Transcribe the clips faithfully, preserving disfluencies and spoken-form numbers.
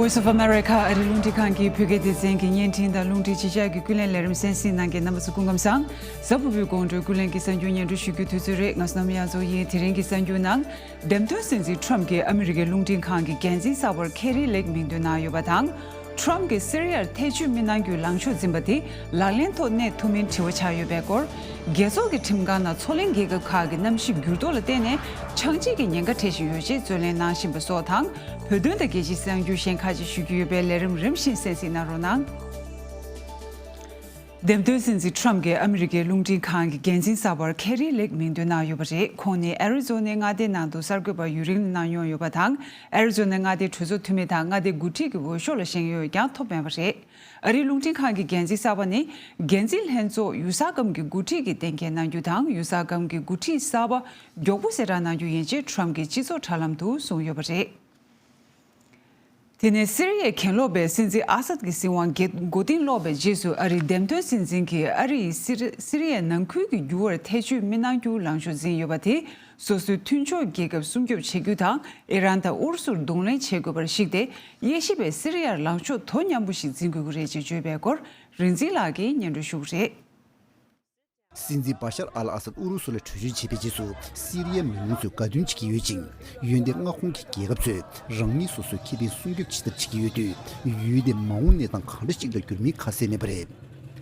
Voice of America ཨ་རིའི་རླུང་འཕྲིན་ཁང་གི་བོད་སྐད་སྡེ་ཚན་གྱི་བརྙན་འཕྲིན་དང་རླུང་འཕྲིན་ཕྱི་ཤག་གི་ཀུན་གླེང་ལས་རིམ་གསན་གཟིགས་གནང་མཁན་རྣམ་པ་ཚོ་སྐུ་ཁམས་བཟང་། གཟའ་ཕུར་བུའི་དགོང་དྲོའི་ཀུན་གླེང་གི་གསར་འགྱུར་སྙན་སྒྲོན་ཞུ་རྒྱུའི་དུས་ཚོད་རེད། ང་བསོད་ནམས་དབྱངས་མཚོ་ཡིན། དེ་རིང་གི་གསར་འགྱུར་ནང་། འདེམས་ཐོན་སྲིད་འཛིན་ཁྲོམ་གྱིས་ཨ་མི་རི་ཀའི་རླུང་འཕྲིན་ཁང་གི་འགན་འཛིན་གསར་པར་ཁེ་རི་ལེག་མིང་འདོན་གནང་ཡོད་པ་དང་། ཁྲོམ་གྱིས་སི་རི་ཡར་ཐེ་བྱུས་མི་གནང་རྒྱུའི་ལངས་ཕྱོགས་འཛིན་པ་དེ་ལག་ལེན་ཐོག་གནས་ཐུབ་མིན་དྲི་བ་ཆགས་ཡོད་པའི་སྐོར། རྒྱལ་ཚོགས་ཀྱི་ཁྲིམས་ཁང་ནང་མཚོ་གླིང་རྒྱལ་ཁབ་ཁག་གི་གནམ་གཤིས་འགྱུར་ལྡོག་ལ་བརྟེན་ནས་ཆག་འཇིག་གི་ཉེན་ཁ་འཕྲད་བཞིན་ཡོད་ཅེས་རྩོད་གླེང་གནང་བཞིན་པ་སོགས་དང་། བོད་དོན་དང་རྒྱལ་སྤྱིའི་གསར་འགྱུར་གཞན་ཁག་ཅིག་ཞུ་རྒྱུ་ཡོད་པས་ལས་རིམ་རིམ་བཞིན་གསན་གཟིགས་གནང་རོགས་གནང་། འདེམས་ཐོན་སྲིད་འཛིན་ཁྲོམ་གྱིས་ཨ་མི་རི་ཀའི་རླུང་འཕྲིན་ཁང་གི་འགན་འཛིན་གསར་པར་ཁེ་རི་ལེག་མིང་འདོན་གནང་ཡོད་པ་རེད། ཁོང་ནི་ཨེ་རི་ཛོ་ནའི་མངའ་སྡེའི་ནང་དུ་གསར་འགོད་པ་ཡུན་རིང་ལ་གནང་མྱོང་ཡོད་པ་དང་། ཨེ་རི་ཛོ་ནའི་མངའ་སྡེའི་གྲོས་ཚོགས་འཐུས་མི་དང་མངའ་སྡེའི་འགོ་ཁྲིད་ཀྱི་འོས་ཤོག་ལ་བཞེངས་ཡོད་ཀྱང་ཐོབ་མེད་པ་རེད། ཨ་རིའི་རླུང་འཕྲིན་ཁང་གི་འགན་འཛིན་གསར་པ་ནི། འགན་འཛིན་ལྷན་ཚོགས་ཡུ་གསར་སྒམ་གྱི་འགོ་ཁྲིད་ཀྱིས་གཏན་འཁེལ་གནང་རྒྱུ་དང་། ཡུ་གསར་སྒམ་གྱི་འགོ་ཁྲིད་གསར་པ་མགྱོགས་པོ་གསལ་བསྒྲགས་གནང་རྒྱུ་ཡིན་ཅེས་ཁྲོམ་གྱིས་སྤྱི་ཚོགས་དྲ་ལམ་དུ་གསུངས་ཡོད་པ་རེད། དེ་ནས་སི་རི་ཡའི་གྱེན་ལོག་པས་སྲིད་འཛིན་ཨ་སད་ཀྱི་སྲིད་དབང་སྒེར་མགོ་རྟིང་སློག་པའི་རྗེས་སུ། ཨ་རིའི་འདེམས་ཐོན་སྲིད་འཛིན་གྱིས་ཨ་རི་ཡིས་སི་རི་སི་རི་ཡའི་ནང་ཁུལ་གྱི་འགྱུར་བར་ཐེ་བྱུས་མི་གནང་རྒྱུའི་ལངས་ཕྱོགས་འཛིན་ཡོད་པ་དེས། སོ་སོའི་མཐུན་ཕྱོགས་རྒྱལ་ཁབ་སྲུང་སྐྱོབ་བྱེད་རྒྱུ་དང་། ཨི་རན་དང་ཨུ་རུ་སུར་གདོང་ལེན་བྱེད་དགོས་པར་གཞིགས་ཏེ། དབྱེ་ཞིབ་པས་སི་རི་ཡར་ལངས་ཕྱོགས་དོ་མཉམ་པོ་ཞིག་འཛིན་དགོས་ཀྱི་རེད་ཅེས་བརྗོད་པའི་སྐོར། རིག་འཛིན་ལགས་ཀྱིས་སྙན་སྒྲོན་ཞུ་གི་རེད། སྲིད་འཛིན་བ་ཤར་ཨལ་ཨ་སད་ཨུ་རུ་སུ་ལ་བྲོས་བྱོལ་བྱས་པའི་རྗེས་སུ། སི་རི་ཡའི་མི་མང་ཚོས་དགའ་སྟོན་བྱེད་ཀྱི་ཡོད་ཅིང་། འོན་ཏེ་མངའ་ཁོངས་ཀྱི་རྒྱལ་ཁབ་ཚོས་རང་ཉིད་སོ་སོའི་ཁེ་ཕན་སྲུང་སྐྱོབ་བྱེད་ཐབས་བྱེད་ཀྱི་ཡོད་དུས། ཡུལ་དེ་མ་འོངས་གནས་སྟངས་གང་འདྲ་ཞིག་ལ་འགྱུར་མིན་ཁ་གསལ་མེད་པ་རེད།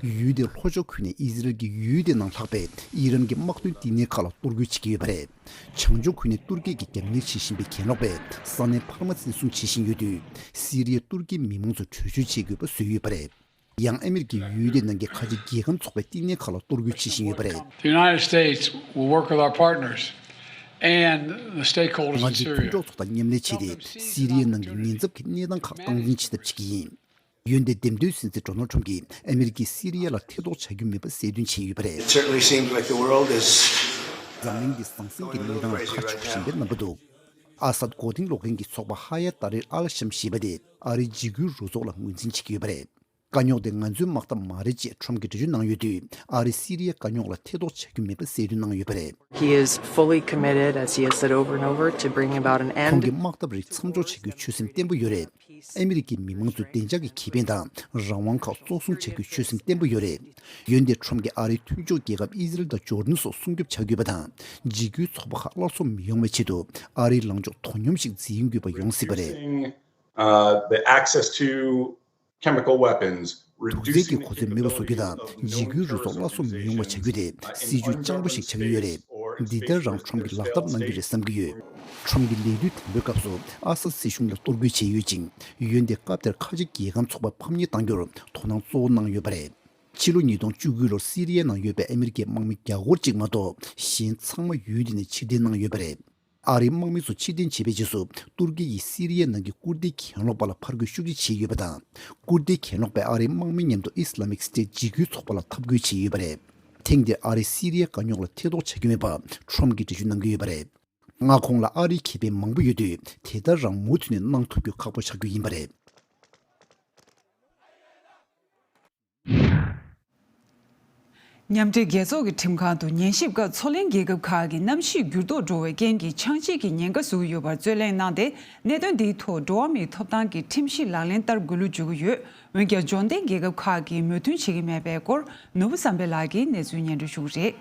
ཡུལ་དེའི་ལྷོ་ཕྱོགས་ཁུལ་ནས་ཨི་ཟི་རལ་གྱིས་ཡུལ་དེའི་ནང་ལྷག་པའི་ཨི་རན་གྱི་དམག་དོན་བསྟི་གནས་ཁག་ལ་གཏོར་རྒོལ་བྱེད་ཀྱི་ཡོད་པ་རེད། བྱང་ཕྱོགས་ཁུལ་ནས་ཏུར་ཀི་གིས་རྒྱབ་གཉེར་བྱེད་བཞིན་པའི་གྱེན་ལོག་པས་ས་གནས་འཕར་མ་འཛིན་བཟུང་བྱེད་བཞིན་ཡོད་དུས། སི་རི་ཡའི་ཏུར་ཀིའི་མི་མང་ཚོ་བྲོས་བྱོལ་བྱེད་དགོས་པ་བཟོས་ཡོད་པ་རེད། ཡང་ཨ་མི་རི་ཀས་ཡུལ་དེའི་ནང་གི་ཁ་ཆེ་རྒྱལ་ཁམས་ཚོགས་པའི་བསྟི་གནས་ཁག་ལ་གཏོར་རྒོལ་བྱེད་བཞིན་ཡོད་པ་རེད། The United States will work with our partners and the stakeholders in Syria. ང་ཚོས་མཐུན་གྲོགས་ཚོ་དང་མཉམ་ལས་བྱས་ཏེ། སི་རི་ཡའི་ནང་གི་ཉེན་ཚབས་ཀྱི་གནས་སྟངས་ཁག་སྟངས་འཛིན་བྱེད་ཐབས་བྱེད་ཀྱི་ཡིན། འོན་ཏེ་འདེམས་ཐོན་སྲིད་འཛིན་ཌོ་ནལ་ཁྲམ་གྱིས་ཨ་མི་རི་ཀས་སི་རི་ཡ་ལ་ཐེ་གཏོགས་བྱ་རྒྱུ་མེད་པ་གསལ་སྟོན་བྱས་ཡོད་པ་རེད། It certainly seems like the world is འཛམ་གླིང་འདི་ཟང་ཟིང་གི་གནས་སྟངས་ལ་ཁ་ཕྱོགས་བཞིན་པའི་རྣམ་པ་འདུག་ཨ་སད་མགོ་རྟིང་སློག་མཁན་གྱི་ཚོགས་པ་ཧ་ཡ་ཏཱ་རིར་ཨལ་ཤམ་ཞེས་པ་དེ་ཨ་རིའི་འཇིགས་སྐུལ་རུ་ཚོགས་ལ་ངོས་འཛིན་བྱེད་ཀྱི་ཡོད་པ་རེད། དཀའ་རྙོག་དེ་ང་ཚོའི་དམག་འཐབ་མ་རེད་ཅེས་ཁྲོམ་གྱིས་འགྲེལ་བརྗོད་གནང་ཡོད་དུས། ཨ་རིས་སི་རི་ཡའི་དཀའ་རྙོག་ལ་ཐེ་གཏོགས་བྱ་རྒྱུ་མེད་པ་གསལ་སྟོན་གནང་ཡོད་པ་རེད། He is fully committed, as he has said over and over, to bringing about an end. ཁོང་གིས་དམག་འཐབ་རིགས་མཚམས་འཇོག་བྱ་རྒྱུའི་ཆོད་སེམས་བརྟན་པོ་ཡོད་རེད། ཨ་མི་རི་ཀའི་མི་མང་ཚོའི་བདེ་འཇགས་ཀྱི་ཁེ་ཕན་དང་རང་དབང་ཁག་གཙོ་བཟུང་བྱ་རྒྱུའི་ཆོད་སེམས་བརྟན་པོ་ཡོད་རེད། འོན་ཏེ་ཁྲོམ་གྱིས་ཨ་རིའི་མཐུན་ཕྱོགས་རྒྱལ་ཁབ་ཨི་ཟི་རལ་དང་ཇོར་ཌན་སོགས་སྲུང་སྐྱོབ་བྱ་དགོས་པ་དང་། འཇིགས་སྐུལ་ཚོགས་པ་ཁག་སླར་གསོ་མི་ཡོང་བའི་ཆེད་དུ་ཨ་རིའི་ལངས་ཕྱོགས་དོ་སྙོམས་ཤིག་འཛིན་དགོས་པ་ཡོང་སྲིད་པ་རེད། Reducing, uh, the access to chemical weapons, དུག་རྫས་reducing ཀྱི་གོ་ཚད་མེད་པ་བཟོ་རྒྱུ་དང་འཇིགས་སྐུལ་རུ་ཚོགས་སླར་གསོ་མི་ཡོང་བ་བྱ་རྒྱུ་དེ་སྲིད་ཇུས་རྐྱང་པ་ཞིག་ཆགས་ཀྱི་ཡོད་རེད། འདི་ལྟར་རང་ཁྲོམ་གྱིས་ལག་བསྟར་གནང་གི་རེད་བསམ་གྱི་ཡོད། ཁྲོམ་གྱི་ལས་དུས་དང་པོའི་སྐབས་སུ་ཨ་སད་སྲིད་གཞུང་ལ་གཏོར་རྒོལ་བྱས་ཡོད་ཅིང་། འོན་ཏེ་སྐབས་དེར་ཁ་ཆེ་རྒྱལ་ཁམས་ཚོགས་པ་ཕམ་ཉེས་གཏང་རྒྱུར་དོ་སྣང་གཙོ་བོ་གནང་ཡོད་པ་རེད། ཕྱི་ལོ་ཉིས་སྟོང་བཅུ་དགུ་ལོར་སི་རི་ཡའི་ནང་ཡོད་པའི་ཨ་མི་རི་ཀའི་དམག་མི་བརྒྱ་སྐོར་གཅིག་མ་གཏོགས་གཞན་ཚང་མ་ཡུལ་དེ་ནས་ཕྱིར་འཐེན་གནང་ཡོད་པ་རེད། ཨ་རིའི་དམག་མི་ཚོ་ཕྱིར་འཐེན་བྱས་པའི་རྗེས་སུ། ཏུར་ཀི་ཡིས་སི་རི་ཡའི་ནང་གི་ཀུར་ཏའི་གྱེན་ལོག་པ་ལ་ཕར་རྒོལ་ཤུགས་ཆེ་བྱས་ཡོད་པ་དང་། ཀུར་ཏའི་གྱེན་ལོག་པས་ཨ་རིའི་དམག་མི་མཉམ་དུ་ཨི་སི་ལ་མིག་སི་ཏེ་འཇིགས་སྐུལ་ཚོགས་པ་ལ་འཐབ་རྒོལ་བྱས་ཡོད་པ་རེད། ཐེངས་འདིར་ཨ་རིས་སི་རི་ཡའི་དཀའ་རྙོག་ལ་ཐེ་གཏོགས་བྱ་རྒྱུ་མེད་པ་ཁྲོམ་གྱིས་འགྲེལ་བརྗོད་གནང་གི་ཡོད་པ་རེད། མངའ་ཁོངས་ལ་ཨ་རིའི་ཁེ་ཕན་མང་པོ་ཡོད་དུས། དེ་ལྟར་རང་མུ་མཐུད་ནས་གནང་ཐུབ་རྒྱུ་ཁག་པོ་ཆགས་རྒྱུ་ཡིན་པ་རེད། མཉམ་འབྲེལ་རྒྱལ་ཚོགས་ཀྱི་ཁྲིམས་ཁང་དུ་ཉན་ཞིབ་སྐབས་མཚོ་གླིང་རྒྱལ་ཁབ་ཁག་གི་གནམ་གཤིས་འགྱུར་ལྡོག་འགྲོ་བའི་རྐྱེན་གྱིས་ཆག་འཇིག་གི་ཉེན་ཁ་བཟོ་གི་ཡོད་པར་རྩོད་གླེང་གནང་སྟེ། གནད་དོན་འདིའི་ཐོག་འགྲོ་བ་མིའི་ཐོབ་ཐང་གི་ཁྲིམས་གཞི་ལག་ལེན་བསྟར་དགོས་ལུགས་བརྗོད་ཀྱི་ཡོད། འོན་ཀྱང་འབྱོར་ལྡན་རྒྱལ་ཁབ་ཁག་གིས་མོས་མཐུན་བྱེད་ཀྱི་མེད་པའི་སྐོར། ནོར་བུ་བསམ་འཕེལ་ལགས་ཀྱིས་གནས་ཚུལ་སྙན་སྒྲོན་ཞུ་གི་རེད།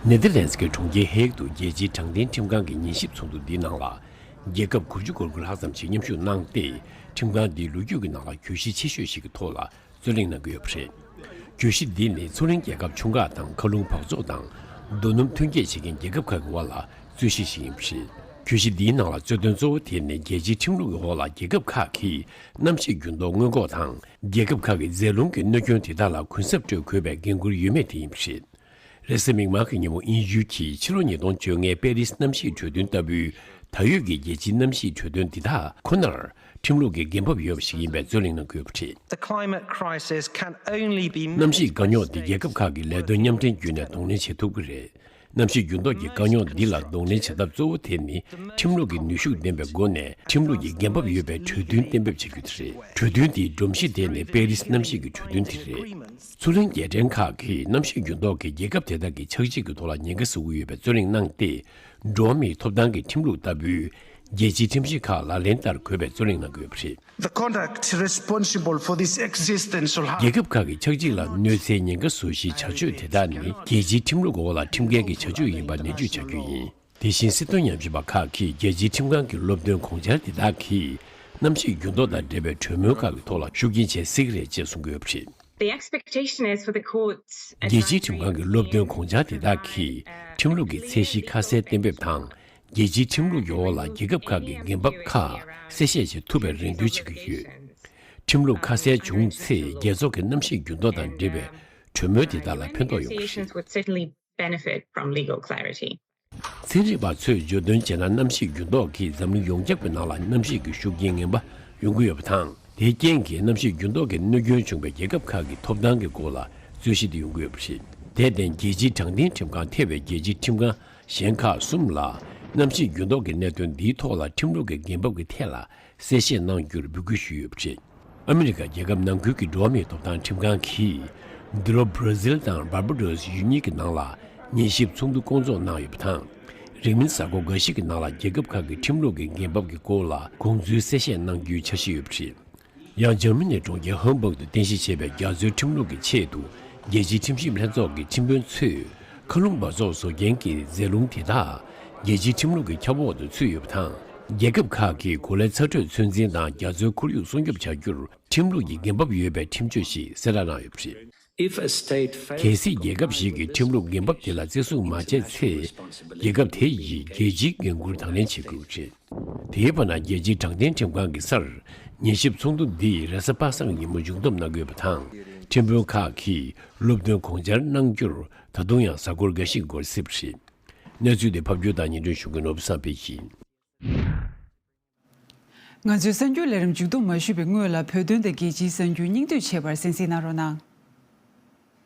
ནེ་དར་ལེནཌ་ཀྱི་གྲོང་ཁྱེར་ཧེག་ཏུ་རྒྱལ་སྤྱིའི་དྲང་བདེན་ཁྲིམས་ཁང་གི་ཉན་ཞིབ་ཚོགས་འདུ་འདིའི་ནང་ལ། རྒྱལ་ཁབ་དགུ་བཅུ་གོ་དགུ་ལྷག་ཙམ་ཞིག་མཉམ་ཞུགས་གནང་སྟེ། ཁྲིམས་ཁང་འདིའི་ལོ་རྒྱུས་ཀྱི་ནང་ལ་གྱོད་གཞི་ཆེ་ཤོས་ཤིག་གི་ཐོག་ལ་རྩོད་གླེང་གནང་གི་ཡོད་པ་རེད། གྱོད་གཞི་འདི་ནི་མཚོ་གླིང་རྒྱལ་ཁབ་ཆུང་ཁག་དང་མཁའ་རླུང་འབག་བཙོག་དང་རྡོ་སྣུམ་ཐོན་སྐྱེད་བྱེད་མཁན་རྒྱལ་ཁབ་ཁག་གི་དབར་ལ་རྩོད་གཞི་ཞིག་ཡིན་པ་རེད། གྱོད་གཞི་འདིའི་ནང་ལ་རྩོད་དོན་གཙོ་བོ་དེ་ནི་རྒྱལ་སྤྱིའི་ཁྲིམས་ལུགས་ཀྱི་འོག་ལ་རྒྱལ་ཁབ་ཁག་གིས་གནམ་གཤིས་འགྱུར་ལྡོག་སྔོན་འགོག་དང་། རྒྱལ་ཁབ་ཁག་གི་རྫས་ལུང་གི་གནོད་སྐྱོན་དེ་དག་ལ་གུན་གསབ་སྤྲོད་དགོས་པའི་འགན་འཁུར་ཡོད་མེད་དེ་ཡིན་པ་རེད། རེས་གཟའ་མིག་དམར་གྱི་ཉིན་མོ་དབྱིན་ཡུལ་གྱིས་ཕྱི་ལོ་ཉིས་སྟོང་བཅོ་ལྔའི་པེ་རིས་གནམ་གཤིས་གྲོས་མཐུན་ལྟ་བུའི་ད་ཡོད་ཀྱི་རྒྱལ་སྤྱིའི་གནམ་གཤིས་གྲོས་མཐུན་འདི་དག་ཁོ་ནར་ཁྲིམས་ལུགས་ཀྱི་འགན་བབ་ཡོད་པ་ཞིག་ཡིན་པའི་རྩོད་གླེང་གནང་དགོས་པ་རེད། The climate crisis can only be met གནམ་གཤིས་དཀའ་རྙོག་འདི་རྒྱལ་ཁབ་ཁག་གི་ལས་དོན་མཉམ་འབྲེལ་བརྒྱུད་ནས་གདོང་ལེན་བྱེད་ཐུབ་ཀྱི་རེད། གནམ་གཤིས་འགྱུར་ལྡོག་གི་དཀའ་རྙོག་འདི་ལ་གདོང་ལེན་བྱེད་ཐབས་གཙོ་བོ་དེ་ནི་ཁྲིམས་ལུགས་ཀྱི་ནུས་ཤུགས་ལྡན་པའི་སྒོ་ནས་ཁྲིམས་ལུགས་ཀྱི་འགན་བབ་ཡོད་པའི་གྲོས་མཐུན་གཏན་འབེབས་བྱ་རྒྱུ་དེ་རེད། གྲོས་མཐུན་དེའི་སྒྲོམ་གཞི་དེ་ནི་པེ་རིས་གནམ་གཤིས་ཀྱི་གྲོས་མཐུན་དེ་རེད། མཚོ་གླིང་རྒྱལ་ཕྲན་ཁག་གིས་གནམ་གཤིས་འགྱུར་ལྡོག་གིས་རྒྱལ་ཁབ་དེ་དག་གི་ཆག་འཇིག་གི་ཐོག་ལ་ཉེན་ཁ་བཟོ་གི་ཡོད་པའི་རྩོད་གླེང་གནང་སྟེ། འགྲོ་བ་མིའི་ཐོབ་ཐང་གི་ཁྲིམས་ལུགས་ལྟ་བུའི་ རྒྱལ་སྤྱིའི་ཁྲིམས་གཞི་ཁག་ལག་ལེན་བསྟར་དགོས་པའི་རྩོད་གླེང་གནང་གི་ཡོད་པ་རེད། The conduct responsible for this existential harm. རྒྱལ་ཁབ་ཁག་གི་ཆགས་འཇིག་ལ་གནོད་འཚེའི་ཉེན་ཁ་བཟོ་གཞིའི་བྱ་སྤྱོད་དེ་དག་ནི་རྒྱལ་སྤྱིའི་ཁྲིམས་ལུགས་འོག་ལ་ཁྲིམས་འགལ་གྱི་བྱ་སྤྱོད་ཡིན་པ་ནན་བརྗོད་བྱ་རྒྱུ་ཡིན། དེ་བཞིན་སྲིད་དོན་ཉམས་ཞིབ་པ་ཁག་གིས་རྒྱལ་སྤྱིའི་ཁྲིམས་ཁང་གི་སློབ་སྟོན་དགོངས་འཆར་དེ་དག་གིས་གནམ་གཤིས་འགྱུར་ལྡོག་དང་འབྲེལ་བའི་གྲོས་མོལ་ཁག་གི་ཐོག་ལ་ཤུགས་རྐྱེན་ཆེ་སྲིད་ཀྱི་རེད་ཅེས་གསུང་གི་ཡོད་པ་རེད། The expectation is for the courts རྒྱལ་སྤྱིའི་ཁྲིམས་ཁང་གི་སློབ་སྟོན་དགོངས་འཆར་དེ་དག་གིས་ཁྲིམས་ལུགས་ཀྱི་ཚད་གཞི་ཁ་གསལ་གཏན་འབེབས་དང་། རྒྱལ་སྤྱིའི་ཁྲིམས་ལུགས་ཀྱི་འོག་ལ་རྒྱལ་ཁབ་ཁག་གི་འགན་བབ་ཁག་གསལ་བཤད་བྱེད་ཐུབ་པའི་རེ་འདུན་བྱེད་ཀྱི་ཡོད། ཁྲིམས་ལུགས་ཁ་གསལ་བྱུང་ཚེ་རྒྱལ་ཚོགས་ཀྱི་གནམ་གཤིས་འགྱུར་ལྡོག་དང་འབྲེལ་བའི་གྲོས་མོལ་དེ་དག་ལ་ཕན་ཐོགས་ཡོང་གི་རེད། Negotiations would certainly benefit from legal clarity. ཚན་རིག་པ་ཚོས་བརྗོད་དོན་བྱས་ན། གནམ་གཤིས་འགྱུར་ལྡོག་གིས་འཛམ་གླིང་ཡོངས་ཁྱབ་ཀྱི་ནང་ལ་གནམ་གཤིས་ཀྱི་ཤུགས་རྐྱེན་ངན་པ་ཡོང་གི་ཡོད་པ་དང་། དེའི་རྐྱེན་གྱིས་གནམ་གཤིས་འགྱུར་ལྡོག་གི་གནོད་སྐྱོན་བྱུང་བའི་རྒྱལ་ཁབ་ཁག་གི་ཐོབ་ཐང་གི་སྐོར་ལ་རྩོད་གཞི་དེ་ཡོང་གི་ཡོད་པ་རེད། དེར་བརྟེན། རྒྱལ་སྤྱིའི་དྲང་བདེན་ཁྲིམས་ཁང་ཐེ་བའི་རྒྱལ་སྤྱིའི་ཁྲིམས་ཁང་གཞན་ཁག་གསུམ་ལ་གནམ་གཤིས་འགྱུར་ལྡོག་གི་གནད་དོན་འདིའི་ཐོག་ལ་ཁྲིམས་ལུགས་ཀྱི་འགན་བབ་ཀྱི་ཐད་ལ་གསལ་བཤད་གནང་རྒྱུར་འབོད་སྐུལ་ཞུས་ཡོད་པ་རེད། ཨ་མི་རི་ཀ་རྒྱལ་ཁབ་ནང་ཁུལ་གྱི་འགྲོ་བ་མིའི་ཐོབ་ཐང་ཁྲིམས་ཁང་གིས། འདི་ལོ་བྷར་ཛིལ་དང་བར་བྷ་ཌོས་ཡུལ་གཉིས་ཀྱི་ནང་ལ་ཉན་ཞིབ་ཚོགས་འདུ་སྐོང་ཚོགས་གནང་ཡོད་པ་དང་། རིང་མིན་གཟའ་འཁོར་འགའ་ཞིག་གི་ནང་ལ་རྒྱལ་ཁབ་ཁག་གི་ཁྲིམས་ལུགས་ཀྱི་འགན་བབ་ཀྱི་སྐོར་ལ་དགོངས་ཚུལ་གསལ་བཤད་གནང་རྒྱུའི་འཆར་གཞི་ཡོད་པ་རེད། ཡང་འཇར་མ་ནིའི་གྲོང་ཁྱེར་ཧམ་བྷག་ཏུ་རྟེན་གཞི་བྱས་པའི་རྒྱ་མཚོའི་ཁྲིམས་ལུགས་ཀྱི་ཆེད་དུ། རྒྱལ་སྤྱིའི་ཁྲིམས་ཞིབ་ལྷན་ཚོགས་ཀྱི་ཁྲིམས་དཔོན་ཚོས། མཁའ་རླུང་འབག་བཙོག་བཟོ་མཁན་གྱི་རྫས་ལུང་དེ་དག་རྒྱལ་སྤྱིའི་ཁྲིམས་ལུགས་ཀྱི་ཁྱབ་འོག་ཏུ་ཚུད་ཡོད་པ་དང་། རྒྱལ་ཁབ་ཁག་གིས་གོ་ལའི་ཚ་དྲོད་ཚོད་འཛིན་དང་རྒྱ་མཚོའི་ཁོར་ཡུག་སྲུང་སྐྱོབ་བྱ་རྒྱུར་ཁྲིམས་ལུགས་ཀྱི་འགན་བབ་ཡོད་པའི་ཁྲིམས་གཅོད་ཞིག་གསལ་བསྒྲགས་གནང་ཡོད་པ་རེད། If a state fails གལ་སྲིད་རྒྱལ་ཁབ་ཞིག་གིས་ཁྲིམས་ལུགས་འགན་བབ་དེ་ལ་བརྩི་སྲུང་མ་བྱས་ཚེ། རྒྱལ་ཁབ་དེ་ཡིས་རྒྱལ་སྤྱིའི་འགན་འཁུར་དང་ལེན་བྱེད་དགོས་ཀྱི་རེད། དེའི་བར་ན། རྒྱལ་སྤྱིའི་དྲང་བདེན་ཁྲིམས་ཁང་གི་སར་ཉན་ཞིབ་ཚོགས་འདུ་འདི་རེས་གཟའ་པ་སངས་ཉིན་མོ་མཇུག་བསྡོམས་གནང་དགོས་པ་དང་། ཁྲིམས་དཔོན་ཁག་གིས་སློབ་སྟོན་དགོངས་འཆར་གནང་རྒྱུར་ད་དུང་ཡང་གཟའ་འཁོར་འགའ་ཞིག་འགོར་སྲིད་པ་རེད། གནས་ཚུལ་འདི་ཕབ་སྒྱུར་དང་སྙན་སྒྲོན་ཞུ་མཁན་ནོར་བུ་བསམ་འཕེལ་ཡིན། ང་ཚོའི་གསར་འགྱུར་ལས་རིམ་མཇུག་བསྡོམས་མ་ཞུས་པའི་སྔོན་ལ། བོད་དོན་དང་རྒྱལ་སྤྱིའི་གསར་འགྱུར་སྙིང་བསྡུས་བྱས་པར་གསན་གཟིགས་གནང་རོགས་གནང་།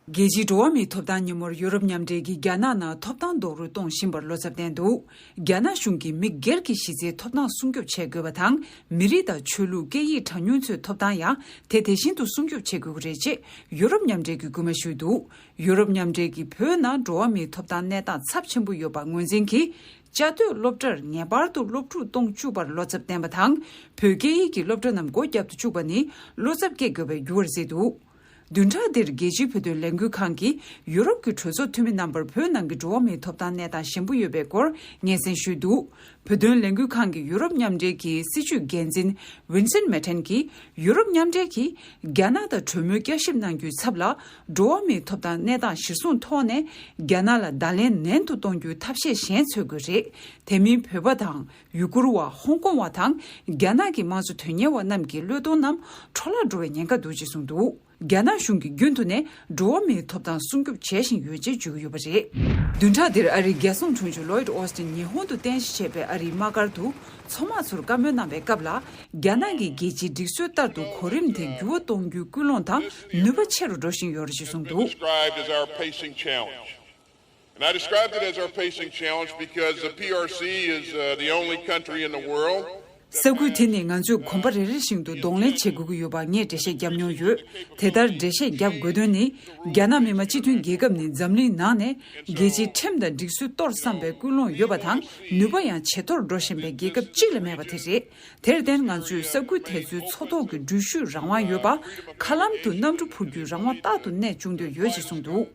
རྒྱལ་སྤྱིའི་འགྲོ་བ་མིའི་ཐོབ་ཐང་ཉིན་མོར་ཡུ་རོབ་མཉམ་འབྲེལ་གྱིས་རྒྱ་ནག་ནང་ཐོབ་ཐང་རྡོག་རོལ་གཏོང་བཞིན་པར་བློ་འཚབ་བསྟན་འདུག་རྒྱ་ནག་གཞུང་གིས་མི་སྒེར་གྱི་གཞི་རྩའི་ཐོབ་ཐང་སྲུང་སྐྱོབ་བྱེད་དགོས་པ་དང་། མི་རིགས་དང་ཆོས་ལུགས་སྐད་ཡིག་གྲངས་ཉུང་ཚོའི་ཐོབ་ཐང་ཡང་དེ་དེ་བཞིན་དུ་སྲུང་སྐྱོབ་བྱེད་དགོས་ཀྱི་རེད་ཅེས་ཡུ་རོབ་མཉམ་འབྲེལ་གྱིས་སྐུལ་མ་ཞུས་འདུག་ཡུ་རོབ་མཉམ་འབྲེལ་གྱིས་བོད་ནང་འགྲོ་བ་མིའི་ཐོབ་ཐང་གནས་སྟངས་ཚབས་ཆེན་པོ་ཡོད་པ་ངོས་འཛིན་གྱིས། བཅའ་སྡོད་སློབ་གྲྭར་ངེས་པར་དུ་སློབ་ཕྲུག་གཏོང་བཅུག་པར་བློ་འཚབ་བསྟན་པ་དང་། བོད་སྐད་ཡིག་གི་སློབ་གྲྭ་རྣམས་སྒོ་བརྒྱབ་ཏུ་བཅུག་པ་ནི་བློ་འཚབ་སྐྱེ་དགོས་པའི་འགྱུར་བར་བརྩིས་འདུག་བདུན་ཕྲག་འདིར་རྒྱལ་སྤྱིའི་བོད་དོན་ལས་འགུལ་ཁང་གིས་ཡུ་རོབ་ཀྱི་གྲོས་ཚོགས་འཐུས་མི་རྣམ་པར་བོད་ནང་གི་འགྲོ་བ་མིའི་ཐོབ་ཐང་གནས་སྟངས་ཞན་པོ་ཡོད་པའི་སྐོར་སྙན་སེང་ཞུས་འདུག་བོད་དོན་ལས་འགུལ་ཁང་གི་ཡུ་རོབ་མཉམ་འབྲེལ་གྱི་སྲིད་བྱུས་འགན་འཛིན་ཝིན་སེན་མེ་ཐན་གྱིས། ཡུ་རོབ་མཉམ་འབྲེལ་གྱིས་རྒྱ་ནག་དང་གྲོས་མོལ་བསྐྱར་ཞིབ་གནང་རྒྱུའི་ཚབ་ལ། འགྲོ་བ་མིའི་ཐོབ་ཐང་གནས་སྟངས་གཞིར་བཟུང་ཐོག་ནས་རྒྱ་ནག་ལ་བརྡ་ལན་ནན་དུ་གཏོང་རྒྱུའི་ཐབས་ཤེས་གཞན་འཚོལ་དགོས་རེད། དེ་མིན་བོད་པ་དང་ཡུ་གུར་བ། ཧོང་ཀོང་བ་དང་རྒྱ་ནག་གི་དམངས་གཙོ་དོན་གཉེར་བ་རྣམས་ཀྱི་བློས་གཏོང་རྣམས་འཕྲོ་བརླག་འགྲོ་བའི་ཉེན་ཁ་འདུག་ཅེས་གསུངས་འདུག་རྒྱ་ནག་གཞུང་གིས་རྒྱུན་དུ་ནས་འགྲོ་བ་མིའི་ཐོབ་ཐང་སྲུང་སྐྱོབ་བྱེད་བཞིན་ཡོད་ཅེས་བརྗོད་ཀྱི་ཡོད་པ་རེད། བདུན་ཕྲག་འདིར་ཨ་རིའི་རྒྱལ་སྲུང་དྲུང་ཆེ་ལོའིད་ཨོ་སྟིན་ཉི་ཧོང་དུ་རྟེན་གཞི་བྱས་པའི་ཨ་རིའི་དམག་སྒར་དུ་མཚོ་དམག་ཚོར་བཀའ་མོལ་གནང་བའི་སྐབས་ལ། རྒྱ་ནག་གིས་རྒྱལ་སྤྱིའི་སྒྲིག་སྲོལ་ལྟར་དུ་གོ་རིམ་དེ་འགྱུར་བ་གཏོང་རྒྱུའི་སྐུལ་སློང་དང་ནུས་པ་ཆེ་རུ་འགྲོ་བཞིན་ཡོད་རེད་ཅེས་གསུངས་འདུག Described as our pacing challenge. And I described it as our pacing challenge because the P R C is uh, the only country in the world ས་ཁུལ་དེ་ནི་ང་ཚོས་གོམ་པ་རེ་རེ་བཞིན་དུ་གདོང་ལེན་བྱེད་དགོས་ཀྱི་ཡོད་པ་ངས་འགྲེལ་བཤད་བརྒྱབ་མྱོང་ཡོད། དེ་ལྟར་འགྲེལ་བཤད་བརྒྱབ་དགོས་དོན་ནི། རྒྱ་ནག་མི་དམངས་སྤྱི་མཐུན་རྒྱལ་ཁབ་ནི་འཛམ་གླིང་ནང་ནས་རྒྱལ་སྤྱིའི་ཁྲིམས་དང་སྒྲིག་སྲོལ་གཏོར་བསམ་པའི་ཀུན་སློང་ཡོད་པ་དང་། ནུས་པ་ཡང་ཇེ་མཐོར་འགྲོ་བཞིན་པའི་རྒྱལ་ཁབ་གཅིག་ལས་མེད་པ་དེ་རེད། དེར་བརྟེན་ང་ཚོས་ས་ཁུལ་དེ་ཚོའི་མཚོ་ཐོག་གི་འགྲུལ་བཞུད་རང་དབང་ཡོད་པ། མཁའ་ལམ་དུ་གནམ་གྲུ་འཕུར་རྒྱུའི་རང་དབང་རྟག་ཏུ་གནས་བཅུག་འདོད་ཡོད་ཅེས་གསུངས་འདུག་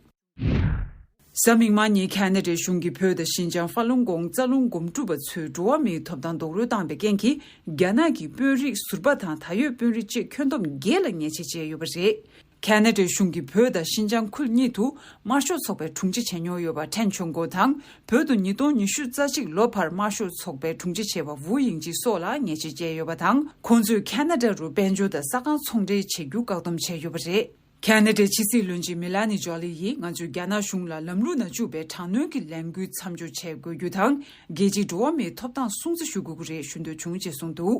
གཟའ་མིག་དམར་ཉིན་ཁ་ན་ཌའི་གཞུང་གིས་བོད་དང་ཤིན་ཅང་ཧྥ་ལུང་ཀོང་རྩ་རླུང་སྒོམ་སྒྲུབ་པ་ཚོའི་འགྲོ་བ་མིའི་ཐོབ་ཐང་རྡོག་རོལ་བཏང་བའི་རྐྱེན་གྱིས། རྒྱ་ནག་གི་དཔོན་རིགས་ཟུར་པ་དང་ད་ཡོད་དཔོན་རིགས་བཅས་ཁྱོན་བསྡོམས་བརྒྱད་ལ་ཉེས་ཆད་བཅད་ཡོད་པ་རེད། ཁ་ན་ཌའི་གཞུང་གིས་བོད་དང་ཤིན་ཅང་ཁུལ་གཉིས་དུ་དམར་ཤོག་ཚོགས་པའི་དྲུང་ཆེ་བྱས་མྱོང་ཡོད་པ་ཁྲེན་ཆོན་ཀོ་དང་། བོད་དུ་ཉིས་སྟོང་ཉི་ཤུ་རྩ་གཅིག་ལོ་བར་དམར་ཤོག་ཚོགས་པའི་དྲུང་ཆེ་བྱས་པ་ཝུའུ་དབྱིང་ཇི་སོགས་ལ་ཉེས་ཆད་བཅད་ཡོད་པ་དང་། ཁོང་ཚོས་ཁ་ན་ཌ་རུ་དཔལ་འབྱོར་དང་ས་ཁང་ཚོང་འབྲེལ་བྱེད་རྒྱུ་བཀག་སྡོམ་བྱས་ཡོད་པ་རེད། ཁ་ན་ཌའི་ཕྱི་སྲིད་བློན་ཆེན་མེ་ལ་ནི་ཇོ་ལི་ཡིས་ང་ཚོས་རྒྱ་ནག་གཞུང་ལ་ལམ་ལུགས་ནང་བཅུག་པའི་དྲག་གནོན་གྱི་ལས་འགུལ་མཚམས་འཇོག་བྱེད་དགོས་རྒྱུ་དང་། རྒྱལ་སྤྱིའི་འགྲོ་བ་མིའི་ཐོབ་ཐང་སྲུང་བརྩི་ཞུ་དགོས་ཀྱི་རེད་ཞུ་འདོད་བྱུང་ཅེས་གསུངས་འདུག་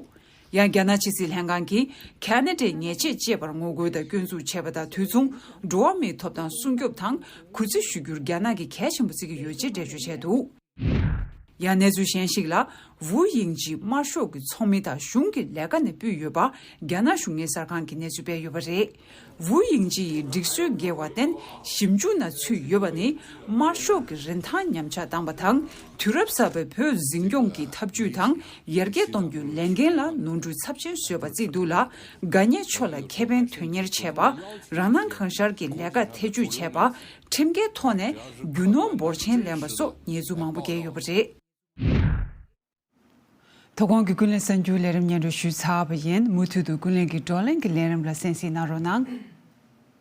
ཡང་རྒྱ་ནག་ཕྱི་སྲིད་ལྷན་ཁང་གིས་ཁ་ན་ཌའི་ཉེས་ཆད་བཅད་པར་ངོ་རྒོལ་དང་སྐྱོན་འཛུགས་བྱས་པ་དང་དུས་མཚུངས་འགྲོ་བ་མིའི་ཐོབ་ཐང་སྲུང་སྐྱོབ་དང་གུས་བརྩི་ཞུ་རྒྱུར་རྒྱ་ནག་གིས་གལ་ཆེན་པོ་བརྩི་གི་ཡོད་ཅེས་འགྲེལ་བརྗོད་བྱས་འདུག་ཡང་གནས་ཚུལ་གཞན་ཞིག་ལ། ཝུའུ་དབྱིང་ཇི་དམར་ཤོག་གི་ཚོགས་མི་དང་གཞུང་གི་ལས་ཀ་ནས་ཕུད་ཡོད་པ་རྒྱ་ནག་གཞུང་གཉེར་གསར་ཁང་གིས་གནས་ཚུལ་སྤེལ་ཡོད་པ་རེད། ཝུའུ་དབྱིང་ཅི་ཡིས་སྒྲིག་སྲོལ་འགལ་བར་བརྟེན་ཞིབ་འཇུག་ནང་ཚུད་ཡོད་པ་ནི་དམར་ཤོག་གི་རིན་ཐང་ཉམས་ཆག་བཏང་བ་དང་། དུས་རབས་གསར་པའི་བོད་འཛིན་སྐྱོང་གི་ཐབས་ཇུས་དང་ཡར་རྒྱས་གཏོང་རྒྱུའི་ལས་འགན་ལ་ནོར་འཁྲུལ་ཚབས་ཆེན་བཟོས་པ་བརྩིས་འདུག་ལ། དགའ་ཉེ་ཕྱོགས་ལ་ཁེ་ཕན་དོན་གཉེར་བྱས་པ། རང་སྣང་གང་ཤར་གྱི་ལས་ཀ་ཐེ་བྱུས་བྱས་པ། ཁྲིམས་འགལ་ཐོག་ནས་རྒྱུ་ནོར་འབོར་ཆེན་ལེན་པ་སོགས་ཉེས་འཛུགས་མང་པོ་བཀལ་ཡོད་པ་རེད། དོ་དགོང་གི་ཀུན་གླེང་གསར་འགྱུར་ལས་རིམ་སྙན་སྒྲོན་ཞུས་ཚར་བ་ཡིན། མུ་མཐུད་དུ་ཀུན་གླེང་གི་བགྲོ་གླེང་གི་ལས་རིམ་ལ་གསན་གཟིགས་གནང་རོགས་གནང་།